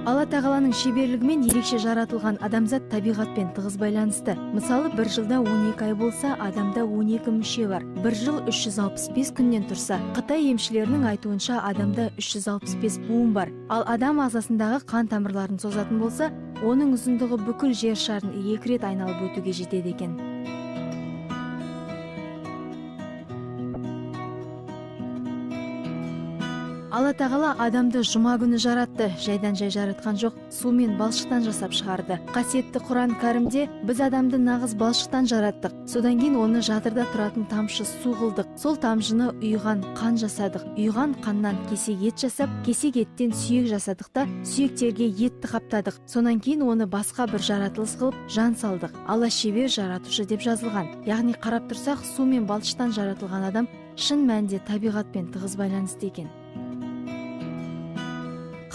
Алла тағаланың шеберлігімен ерекше жаратылған адамзат табиғатпен тығыз байланысты. Мысалы, бір жылда 12 ай болса, адамда 12 мүше бар. Бір жыл 365 күннен тұрса, Қытай емшілерінің айтуынша адамда 365 буын бар. Ал адам ағзасындағы қан тамырларын созатын болса, оның ұзындығы бүкіл жер шарын 2 рет айналып өтуге жетеді екен. Алла тағала адамды жұма күні жаратты, жайдан жай жаратқан жоқ, су мен балшықтан жасап шығарды. Қасиетті Құран Кәрімде біз адамды нағыз балшықтан жараттық, содан кейін оны жатырда тұратын тамшы су қылдық, сол тамшыны ұйыған қан жасадық, ұйыған қаннан кесек ет жасап, кесек еттен сүйек жасадық та сүйектерге етті қаптадық, сонан кейін оны басқа бір жаратылыс қылып жан салдық. Алла шебер жаратушы деп жазылған. Яғни қарап тұрсақ, су мен балшықтан жаратылған адам шын мәнінде табиғатпен тығыз байланысты екен.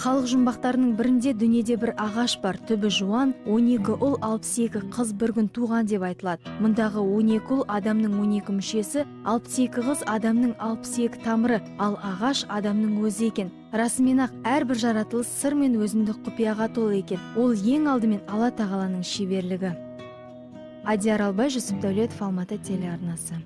Халық жұмбақтарының бірінде дүниеде бір ағаш бар, түбі жуан, 12 ұл, 62 қыз бір күн туған деп айтылады. Мұндағы 12 ұл адамның 12 мүшесі, 62 қыз адамның 62 тамыры, ал ағаш адамның өзі екен. Расымен-ақ әрбір жаратылыс сыр мен өзіндік құпияға толы екен. Ол ең алдымен Алла тағаланың шеберлігі. Адия Аралбай, Жүсіп Дәулетов, Алматы телеарнасы.